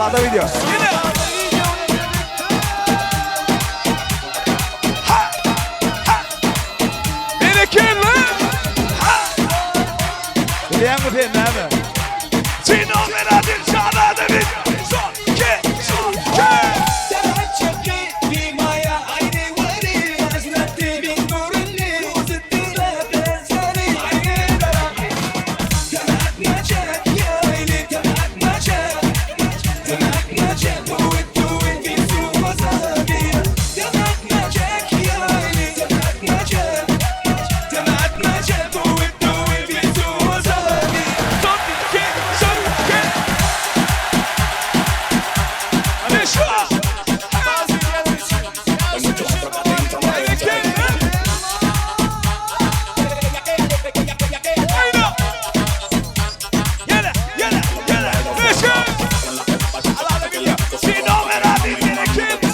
Dilşada video. Ine. Ha! Ha! Berekella! Ha! Bilýäňmi sen näme? Fenomena Dilşada video. Son, iki, son, iki. Son, iki, son, iki. Hadi şu. Berekella! Aýna! Ýene, ýene, ýene. Neşe! Fenomena Berekella!